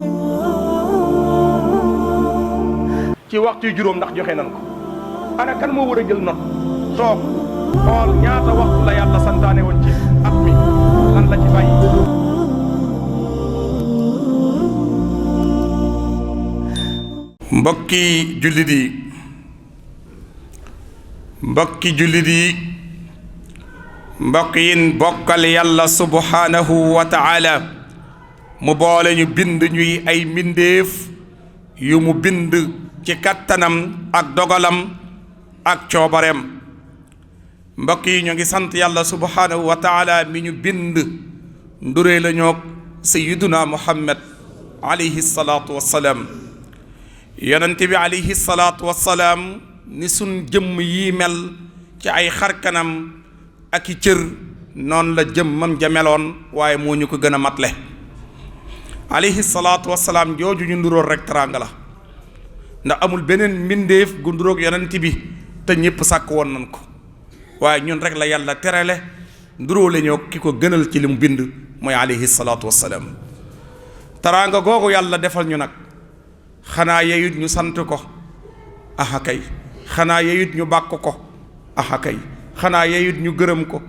ci waxtu juróom ndax joxe nan ko ana kan moo war a jël note toog xool ñaata waxtu la yàlla santaane woon ci at mi lan la ci bàyyi. mbokki jullit yi mbokk yin bokkal yàlla subhanahu wa ta'ala mu boole ñu bind ñuy ay mbindeef yu mu bind ci kattanam ak dogalam ak coobareem. mbokk yi ñu ngi sant yàlla subhanahu wa ta'ala mi ñu bind nduree la ñoog sayyiduna muhammad alayhi salaatu wassalaam. yonente bi alayhi salaatu wassalaam ni sun jëmm yi mel ci ay xarkanam ak i cër noonu la jëmmam ja meloon waaye moo ñu ko gën a matle. alayhi salaatu wassalaam jooju ñu nduróol rek teraanga la ndax amul beneen mbindeef gu nduróog yonent bi te ñëpp sàkk woon nañ ko waaye ñun rek la yàlla terale nduróole ñoo ki ko gënal ci li mu bind mooy alayhi salaatu wassalaam. teraanga googu yàlla defal ñu nag xanaa yeyut ñu sant ko aha kay, xanaa yeyut ñu bàkk ko aha kay, xanaa yeyut ñu gërëm ko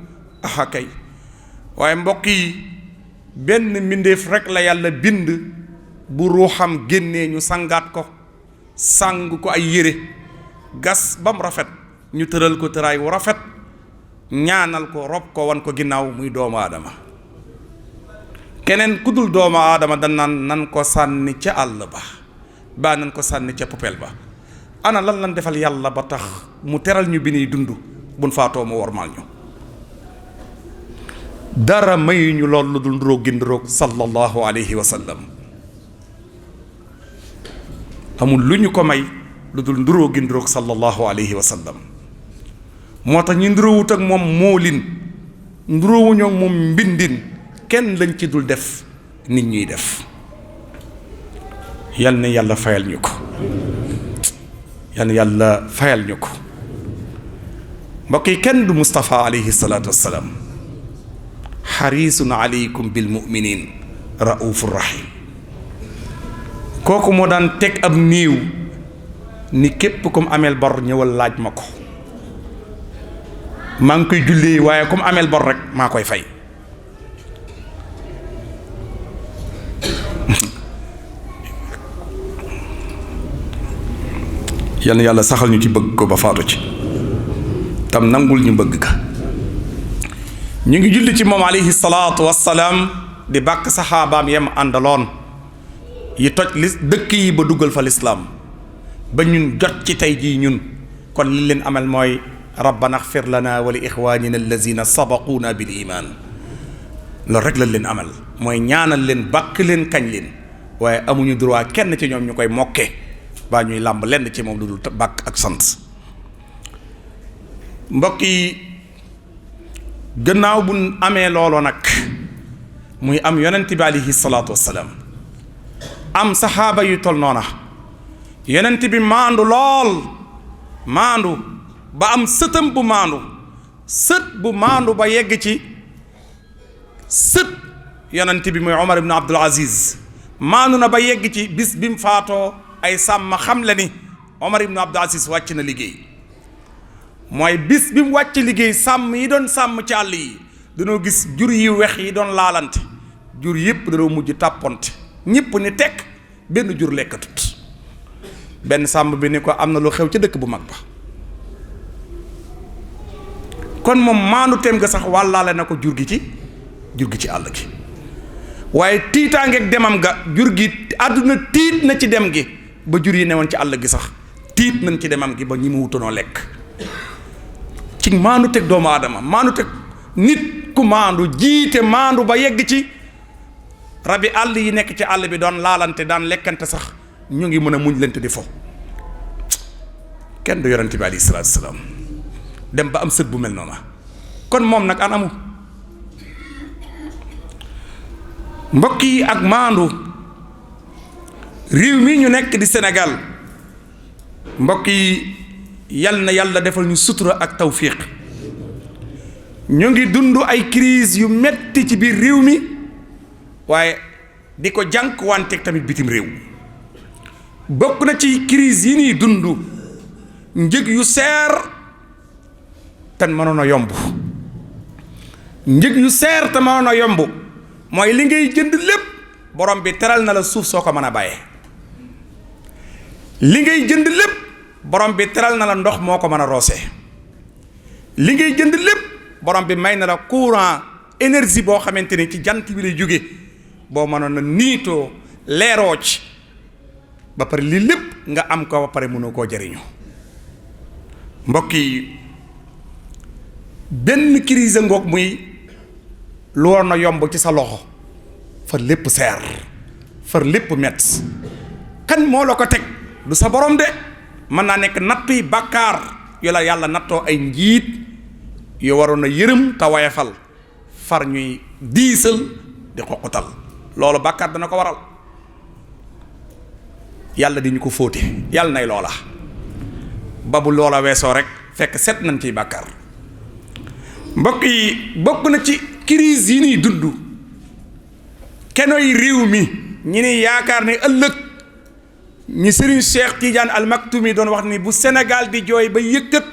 aha kay. waaye mbokk yi benn mbindeef rek la yàlla bind bu ruuxam génnee ñu sangaat ko sang ko ay yére gas ba mu rafet ñu tëral ko tëraay wu rafet ñaanal ko rob ko wan ko ginnaaw muy doomu aadama. keneen ku dul doomu aadama da nan ko sànni ca àll ba nan ko sànni ca poubelle ba. ana lan defal yàlla ba tax mu teral ñu bi nuy dund buñ faatoo mu wormaal ñu. dara mayuñu lool lu dul nduróog gi nduróog sallallahu alayhi wa sallam. amul lu ñu ko may lu dul nduróog gi nduróog sallallahu alayhi wa sallam. moo tax ñu nduróowut ak moom moolin nduróowuñu ak moom mbindin kenn lañ ci dul def nit ñuy def. yal na yàlla fayal ñu ko, yal na yàlla fayal ñu ko. mbokk yi kenn du Mustafa alayhi salaatu wassalaam. xarisun aleykum bil muminin raufur rahim. kooku moo daan teg ab niiw ni képp comme ameel bor ñëwal laaj ma ko maa ngi koy jullee waaye comme ameel bor rek maa koy fay. yal na yàlla saxal ñu ci bëgg ko ba faatu ci tam nangul ñu bëgg ka. ñu ngi julli ci moom alayhi salaatu wassalaam di bàkk saxaabaam yam àndaloon yi toj dëkk yi ba duggal fa lislaam ba ñun jot ci tey jii ñun kon li leen amal mooy rabbana axfir lana wa li ixwanina allazina sabaquuna bil iman. loolu rek lañ leen amal mooy ñaanal leen bàkk leen kañ leen waaye amuñu droit kenn ci ñoom ñu koy mokke baa ñuy làmb lenn ci moom lu dul bàkk ak sant. mbokk yi gannaaw bu amee looloo nag muy am yonent bi alayhi salaatu wassalaam am saxaaba yu tol noona yonent bi maandu lool maandu ba am sëtam bu maandu sët bu maandu ba yegg ci sët yonent bi muy Omar ibn Abdul Aziz maandu na ba yegg ci bis bi mu faatoo ay sàmm xam le ni Omar ibn Abdul Aziz wàcc na liggéey. mooy bis bi mu wàcc liggéey sàmm yi doon sàmm ci àll yi dañoo gis jur yi wex yi doon laalante jur yëpp dañoo mujj tàpponte ñëpp ni tekk benn jur lekkatut. benn sàmm bi ni ko am na lu xew ca dëkk bu mag ba. kon moom maandu teem nga sax wàllaale na ko jur gi ci àll gi waaye tiitaangeeg demam ga jur gi àdduna tiit na ci dem gi ba jur yi newoon ci àll gi sax tiit nañ ci demam gi ba ñi mu wutanoo lekk. ci maandu teg doomu aadama maandu teg nit ku maandu jiite maandu ba yegg ci rabi àll yi nekk ci àll bi doon laalante daan lekkante sax ñu ngi mën a muñ lente di fo. kenn du yonent bi alayhi salaatu salaam dem ba am sët bu mel noonu kon moom nag an amu. mbokk yi ak maandu réew mi ñu nekk di Sénégal mbokk yi yal na yàlla defal ñu sutura ak tawfiq. ñu ngi dund ay crise yu metti ci biir réew mi waaye di ko jànkuwanteeg tamit bitim réew. bokk na ci crise yi nii dund njëg yu seer tan mënoon a yomb njëg yu seer te mënoon a yomb mooy li ngay jënd lépp borom bi teral na la suuf soo ko mën a bàyyee. li ngay jënd lépp borom bi teral na la ndox moo ko mën a roosee. li ngay jënd lépp borom bi may na la courant énergie boo xamante ni ci jant bi lay jóge boo mënoon a niitoo leeroo ci ba pare lii lépp nga am ko ba pare mënoo koo jariñu. mbokk yi benn crise ngoog muy lu war na yomb ci sa loxo far lépp seer far lépp met kan moo la ko teg du sa borom de mën naa nekk nattu yi bàkkaar yu la yàlla nattoo ay njiit yu waroon a yërëm te wayefal far ñuy diisal di xoqutal loolu bàkkaar dana ko waral yàlla di ñu ko fóote yàlla nay loola ba bu loola weesoo rek fekk set nañ ciy bàkkaar. mbokk yi bokk na ci crise yi ñuy dund kenoy réew mi ñi ni yaakaar ne ëllëg ñi Serigne Cheikh Tidiane Al Maktoumi doon wax ni bu Sénégal di jooy ba yëkkat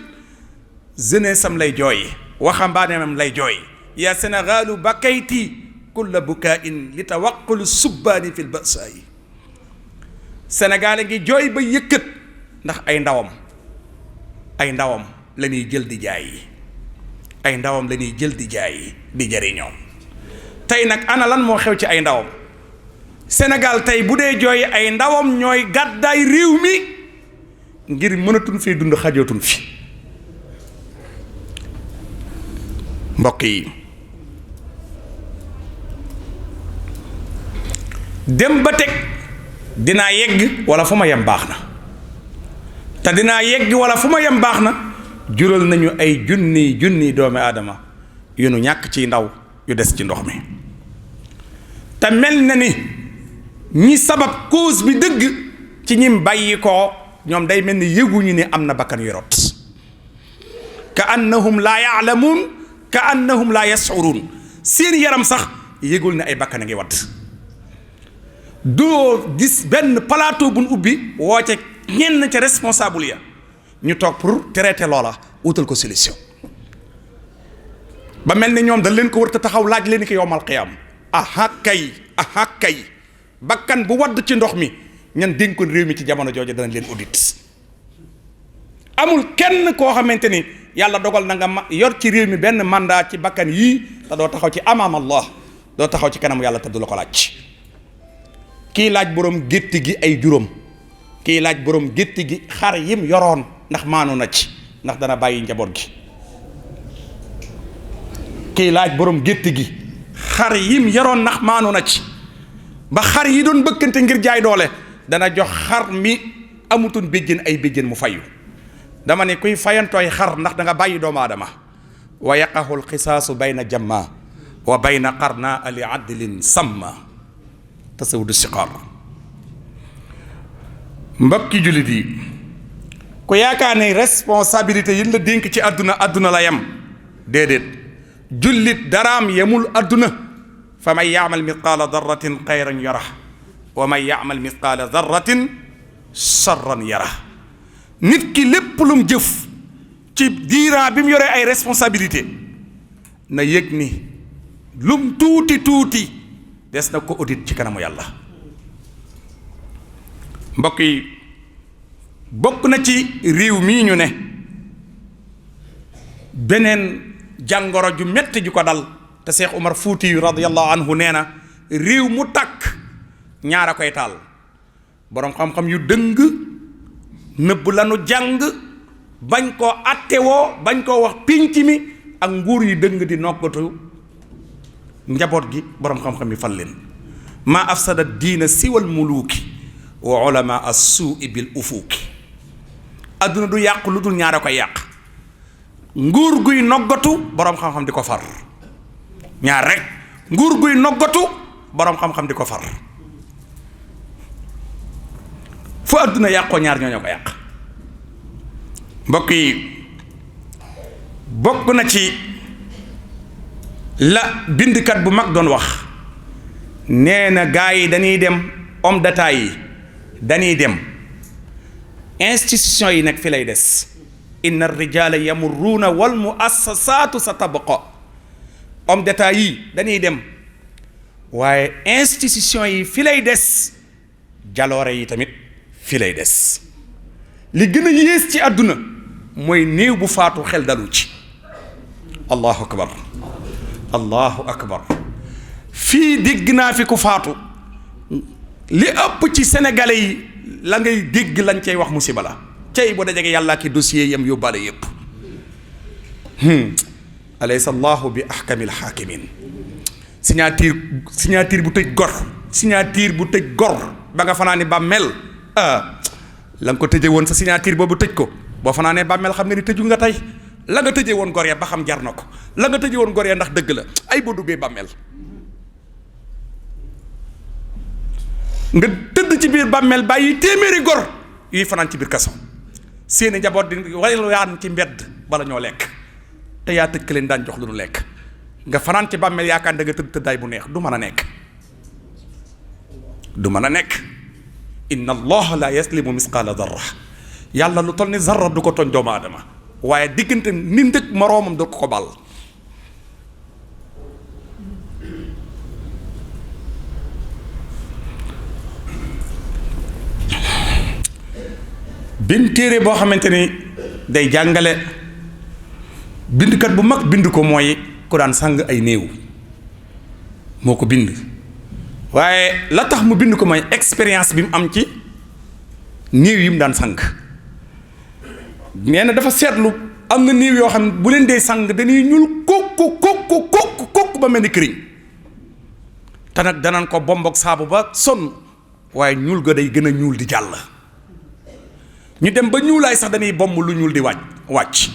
jeunesse am lay jooy waxambaaneem lay jooy yaa Sénégalu bakayti kulla bukain li tawaqqul subbaani fil ba'saayi. Sénégal ngi jooy ba yëkkat ndax ay ndawam la ñuy jël di jaay ay ndawam la ñuy jël di jaay di jariñoo. tey nag ana lan moo xew ci ay ndawam Sénégal tey bu dee jooy ay ndawam ñooy gàddaay réew mi ngir mënatuñ fee dund xajootuñ fi. mbokk yi dem ba teg dinaa yegg wala fu ma yem baax na te dinaa yegg wala fu ma yem baax na jural nañu ay junni doomi aadama yu nu ñàkk ci ndaw yu des ci ndox mi. te mel na ni ñi sabab cause bi dëgg ci ñim bàyyi ko ñoom day mel ni yëguñu ni am na bakkan yu rot ka annahum laa yaalamuun ka annahum laa yasuruun seen yaram sax yëgul ne ay bakkan a ngi wadd. doo gis benn plateau buñ ubbi woo ca ñenn ca responsable ya ñu toog pour traiter loola wutal ko solution ba mel ni ñoom dañ leen ko war a taxaw laaj leen ko yowmal qiyaam. aha kay bakkan bu wadd ci ndox mi ñan dénkoon réew mi ci jamono jooju danañ leen audit. amul kenn koo xamante ni yàlla dogal na nga yor ci réew mi benn mandat ci bakkan yii te doo taxaw ci amaam Allah doo taxaw ci kanamu yàlla te du la ko laaj. kii laaj borom gétti gi ay juróom kii laaj borom gétti gi xar yim yoroon ndax maanu na ci ndax dana bàyyi njaboot gi. kii laaj borom gétti gi xar yim yoroon ndax maanu na ci ba xar yi doon bëkkante ngir jaay doole dana jox xar mi amutoon béjjén ay béjjén mu fayu. dama ne kuy fayantooy xar ndax da nga bàyyi doomu aadama wa yaqahu lxisaasu bayna jamma wa bayna qarna li adlin samma tasawudu siqaar. mbokki jullit yi ku yaakaar ne responsabilité yi la dénk ci àdduna la yem déedéet. jullit daraam yemul àdduna fa man yaamal misqaala darratin xayran yara wa man yaamal misqaala darratin charran yara. nit ki lépp lum jëf ci diiran bi mu yoree ay responsabilité na yëg ni lum tuuti des na ko audit ci kanamu yàlla. mbokk yi bokk na ci réew mii ñu ne beneen jàngoro ju metti ju ko dal te Cheikh Umar Fuuti radiyallahu anhu nee na réew mu tàkk ñaara koy taal boroom xam-xam yu dëng nëbb lanu jàng bañ koo attewoo bañ koo wax pénc mi ak nguur yu dëng di noggatu njaboot gi boroom xam-xam yi fal leen. maa afsada diina siwal muluuki wa ulama as-suu'i bil ufuuki. adduna du yàqu lu dul ñaara koy yàq nguur guy noggatu boroom xam-xam di ko far ñaar rek nguur guy noggatu boroom xam-xam di ko far. fu adduna yàqoo ñaar ñoo ko yàq. mbokk yi bokk na ci la bindkat bu mag doon wax nee na gaa yi dañuy dem, homme d'état yi dañuy dem, institution yi nag fi lay des. inna rijala yamurruuna wal muassasaatu sa tabqa. homme d'état yi dañuy dem waaye institution yi fi lay des, jaloore yi tamit fi lay des. li gën a yées ci àdduna mooy néew bu faatu xel dalu ci. allahu akbar, allahu akbar. fii dégg naa fi ku faatu, li ëpp ci sénégalais yi la ngay dégg lañ cay wax musiba la. cey bu dajege yàlla ki dossier yam yóbbaale yépp. alaysa allahu bi ahkamil hakimin. signature bu tëj gor, signature bu tëj gor ba nga fanaani bàmmeel, la nga ko tëje woon sa signature boobu tëj ko, boo fanaanee bàmmeel xam nga ni tëju nga tey. la nga tëje woon gor ya ba xam jar na ko, la nga tëje woon gor ya ndax dëgg la, ay boo duggee bàmmeel nga tëdd ci biir bàmmeel bàyyi téeméeri gor yuy fanaan ci biir kaso, seeni njaboot di wayaan ci mbedd bala ñoo lekk, te yaa tëj ka leen daan jox lu nu lekk. nga fanaan ci bàmmeel yaakaar da nga tëdd tëddaay bu neex. du mën a nekk, du mën a nekk. inna allaha la yaslimu misqaala darra. yàlla lu toll ni zarra du ko tooñ doomu aadama, waaye diggante ni ndëkk moroomam du ko ko bàll. benn téere boo xamante ni day jàngale, bindkat bu mag bind ko, mooy ku daan sang ay néew, moo ko bind. waaye la tax mu bind ko mooy expérience bi mu am ci néew yi mu daan sang. nee na dafa seetlu am na néew yoo xam ne bu leen dee sang dañuy ñuul kokk ba mel ni këriñ, te nag danañ ko bomboog saabu ba sonn, waaye ñuul ga day gën a ñuul di jàll. ñu dem ba ñuulaay sax dañuy bomb lu ñuul di wàcc.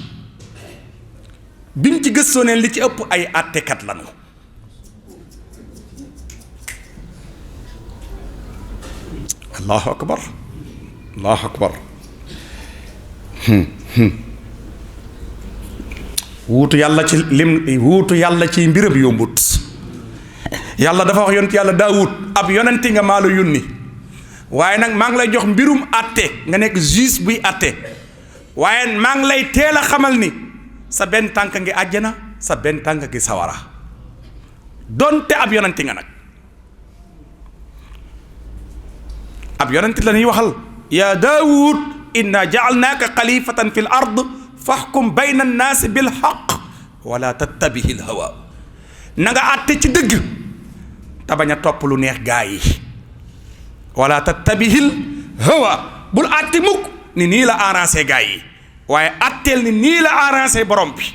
bi mu ci gëstoo neen li ci ëpp ay àttekat lañu. allahu akbar, allahu akbar. wuutu yàlla ci wuutu yàlla ci mbiram yombut. yàlla dafa wax yonent yàlla Daawud, ab yonenti nga maa la yónni, waaye nag maa ngi lay jox mbirum àtte nga nekk juge buy àtte, waaye maa ngi lay teel a xamal ni sa benn tànk ngi àjjana, sa benn tànk ngi sawara, donte ab yonenti nga nag. ab yonenti la ñuy waxal, yaa Daawud inna ja'alnaaka xalifatan fil ard faxkum bayna annaasi bil xaq wala tattabihi l hawa. na nga àtte ci dëgg te bañ a topp lu neex gaa yi. wala tattabihil hawa, bul àtte mukk ni nii la arrangé gaa yi, waaye àtteel ni nii la arrangé borom bi,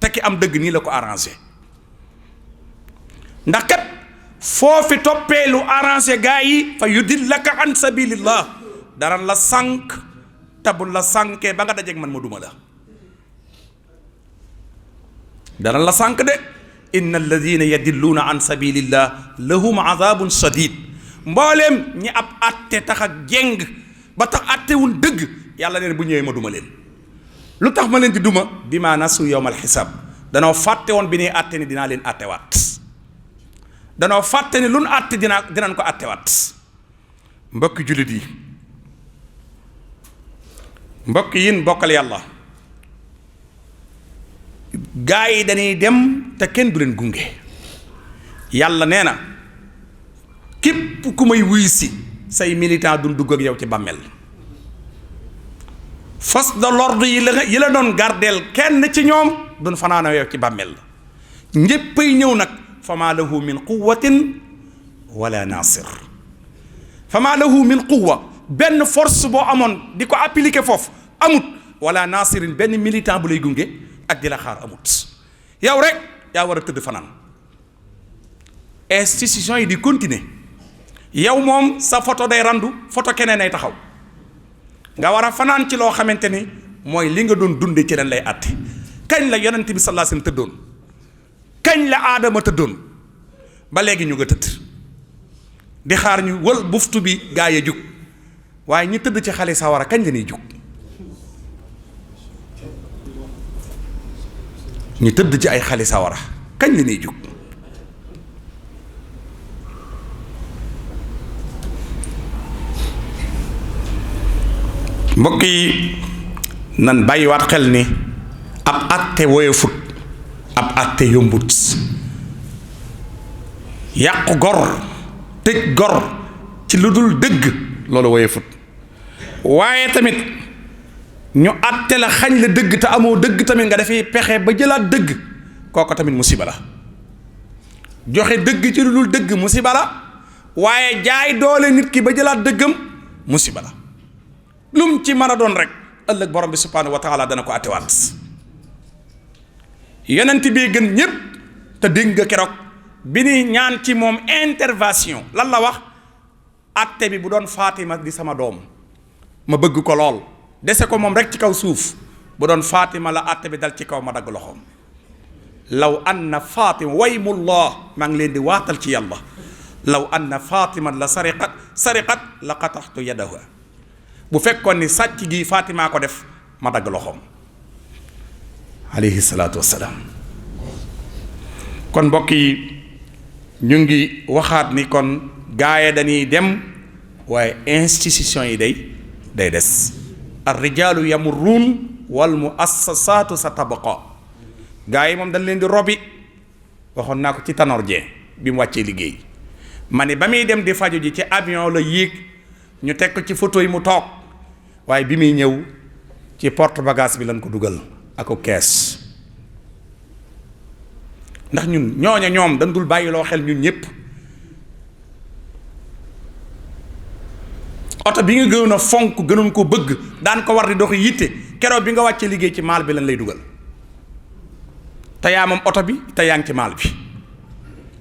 te ki am dëgg nii la ko arrangé. ndax kat foo fi toppee lu arrangé gaa yi fa yudillaka an sabilillah, dara la sànq te bu la sànkee ba nga dajeeg man ma duma la. dara la sànq de. inna alladina yadilluuna an sabilillah lahum adabun shadid. mbooleem ñi ab atte tax ak jeng ba tax attewul dëgg, yàlla neen bu ñëwee ma duma leen. lu tax ma leen di duma? bima nasu yawmal xisaab. danoo fàtte woon bi ñuy atte ni dinaa leen attewaat, danoo fàtte ni lu nu atte dinañ ko attewaat. mbokki jullit yi, mbokk yin bokkal yàlla, gaa yi dañuy dem te kenn du leen gunge. yàlla nee na képp ku may wuy si say militant duñ dugg ak yow ci bàmmeel. force de l'ordre yi la doon gardeel kenn ci ñoom duñ fanaana yow ci bàmmeel. ñéppay ñëw nag fama lahu min quwwatin wala nasir. fama lahu min quwwa, benn force boo amoon di ko appliquer foofu amut, wala nasirin benn militant bu lay gunge ak di la xaar amut. yow rek yaa war a tëdd fanaan. institution yi di continuer, yow moom sa photo day randu, photo keneen ay taxaw, nga war a fanaan ci loo xamante ni mooy li nga doon dunde ci leen lay àtte. kañ la yonent bi sallallahu alayhi wasallam tëddoon? kañ la aadama tëddoon? ba léegi ñu nga tëdd di xaar ñu wël buftu bi gaa yi jug, waaye ñi tëdd ci xale sawara kañ la ñuy jug? ñu tëdd ci ay xale sawara kañ la ñuy jug? mbokk yi nan bàyyiwaat xel ni ab àtte woyofut, ab àtte yombut. yàqu gor, tëj gor ci lu dul dëgg loolu woyofut, waaye tamit ñu àtte la xañ la dëgg te amoo dëgg tamit nga dafay pexe ba jëlaat dëgg, kooko tamit musiba la. joxe dëgg ci lu dul dëgg musiba la, waaye jaay doole nit ki ba jëlaat dëggam musiba la. lum ci mën a doon rek ëllëg borom bi subhanahu wa taala dana ko àttewaat. yonent bi gën ñépp te dégg nga keroog bi ni ñaan ci moom intervention lan la wax? àtte bi bu doon Fatima di sama doom ma bëgg ko lool dese ko moom rek ci kaw suuf, bu doon Fatima la àtte bi dal ci kaw ma dagg loxoom. law anna Fatima waymullah, maa ngi leen di waatal ci yàlla, law anna Fatima la sariqat la qataxtu yadaha. bu fekkoon ni sàcc gi Fatima ko def ma dagg loxoom alayhi salaatu wassalaam. kon mbokk yi ñu ngi waxaat ni kon gaaye dañuy dem waaye institution yi day des. ar rijaalu yamurruun wal muassasaatu sa tabqa. gaa yi moom dañ leen di robi. waxoon naa ko ci Tanor Dieng bi mu wàccee liggéey ma ne ba muy dem di faju ji ci avion la yéeg ñu teg ko ci photo yi mu toog, waaye bi muy ñëw ci porte bagage bi lañ ko dugal ak ko kees. ndax ñun ñoom dañ dul bàyyiloo xel ñun ñëpp. oto bi nga gënoon a fonk gënoon ko bëgg daan ko war di doxi yitte, keroog bi nga wàccee liggéey ci maal bi lañ lay dugal. te yaa moom oto bi te yaa ngi ci maal bi.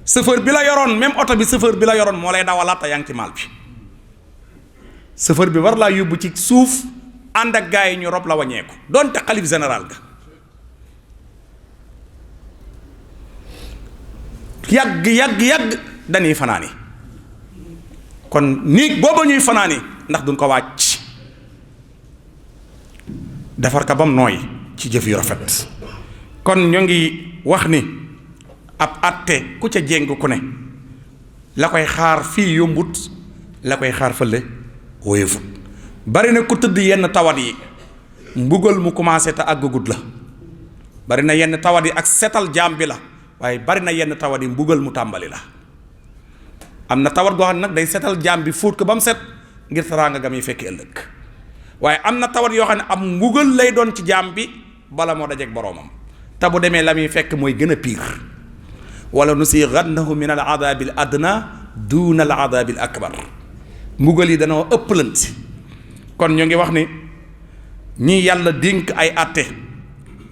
chauffeur bi la yoroon, même oto bi chauffeur bi la yoroon moo lay dawalaat te yaa ngi ci maal bi. chauffeur bi war laa yóbbu ci suuf ànd ak gaa yi ñu rob la wàññeeku doonte xalif général ga. yàgg dañuy fanaani. kon néeg booba ñuy fanaani ndax duñ ko wàcc defar ka bam nooy ci jëf yu rafet. kon ñoo ngi wax ni ab àtte ku ca jéng ku ne la koy xaar fii yombut, la koy xaar fële woyefut. bari na ku tëdd yenn tawat yi mbugal mu commencé te àggagut la. bari na yenn tawat yi ak setal jaam bi la, waaye bari na yenn tawat yi mbugal mu tàmbali la. am na tawat goo xam ne nag day setal jaam bi fóot ko ba mu set ngir teraanga ga muy fekki ëllëg, waaye am na tawat yoo xam ne am mbugal lay doon ci jaam bi bala moo dajeek boroomam, te bu demee la muy fekk mooy gën a piir. wala nusiigannahu min al adaabil adna duuna al adaabil akbar. mbugal yi danoo ëppalante. kon ñu ngi wax ni ñi yàlla dénk ay àtte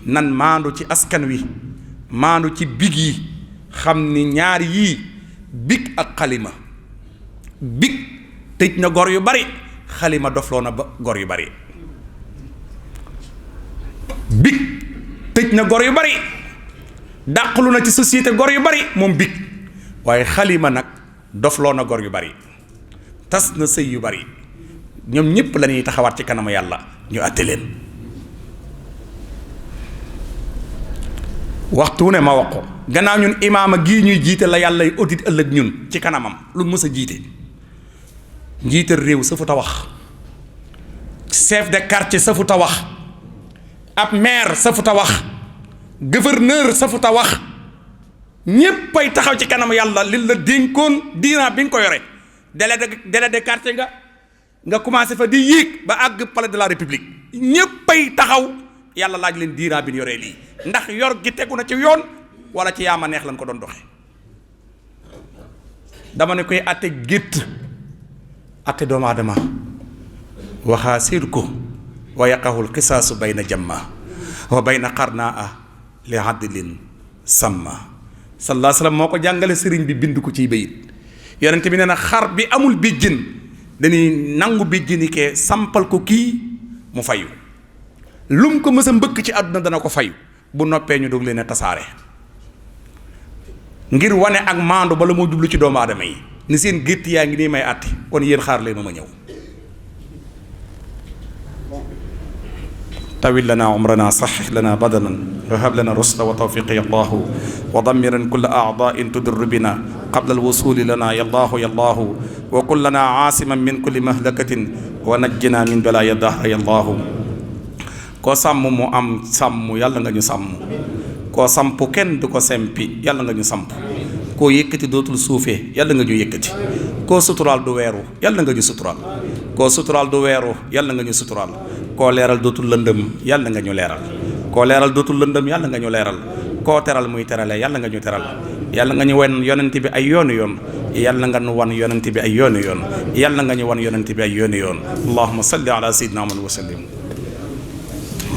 nan maandu ci askan wi, maandu ci big yi, xam ni ñaar yii big ak xalima. big tëj na gor yu bari, xalima dofloo na ba gor yu bari. big tëj na gor yu bari, dàqlu na ci société gor yu bari moom big, waaye xalima nag dofloo na gor yu bari, tas na sëy yu bari. ñoom ñépp la ñuy taxawaat ci kanamu yàlla ñu àtte leen. waxtu ne ma wax ko, gannaaw ñun imaama gii ñuy jiite la yàlla audit ëllëg ñun ci kanamam lu mës a jiite. njiital réew safut a wax, chef de quartier safut a wax, ab maire safut a wax, gouverneur safut a wax. ñéppay taxaw ci kanamu yàlla li la dénkoon diina bi nga ko yore. délégué de quartier nga commencé fa di yéeg ba àgg palais de la république, ñéppay taxaw yàlla laaj leen diina bi ñu yoree lii ndax yor gi tegu na ci yoon wala ci yaama neex lañ ko doon doxe. dama ne koy atte gétt, atte doomu aadama waxaa siir ko wa yaqahul qisaasu bayna jamma wa bayna qarnaa li adlin samma. sallallahu alayhi wa sallam moo ko jàngale, sëriñ bi bind ko ciy bayit. yonent bi nee na xar bi amul béjjën dañuy nangu béjjëni kee sampal ko kii mu fayu. lum ko mës a mbëkk ci àdduna dana ko fayu. bu noppee ñu dog leen a tasaare ngir wane ak maandu bala moo jublu ci doomu aadama yi ni seen gétt yaa ngi nii may àtte, kon yéen xaar leen ma ñëw. طويل لنا عمرنا صحح لنا بدنا وهب لنا رشد وتوفيق يا الله ودمرا كل أعضاء تضر بنا قبل الوصول لنا يا الله يا الله وكن لنا عاصما من كل مهلكة ونجنا من بلايا الدهر يا الله كو سام مو ام سام يالا nga ñu sam ko samp kenn du ko sempi yàlla nga ñu samp koo yëkkati dootul suufee yàlla nga ñu yëkkati koo suturaal du weeru yàlla nga ñu suturaal koo suturaal du weeru yàlla nga ñu suturaal koo leeral dootul lëndëm yàlla nga ñu leeral koo leeral dootul lëndëm yàlla nga ñu leeral koo teral muy terale yàlla nga ñu teral yàlla nga ñu wan yonent bi ay yoonu yoon yàlla nga ñu wan yonent bi ay yoonu yoon yàlla nga ñu wan yonent bi ay yoonu yoon allahumma salli ala sayyidina Muhammad wa sallim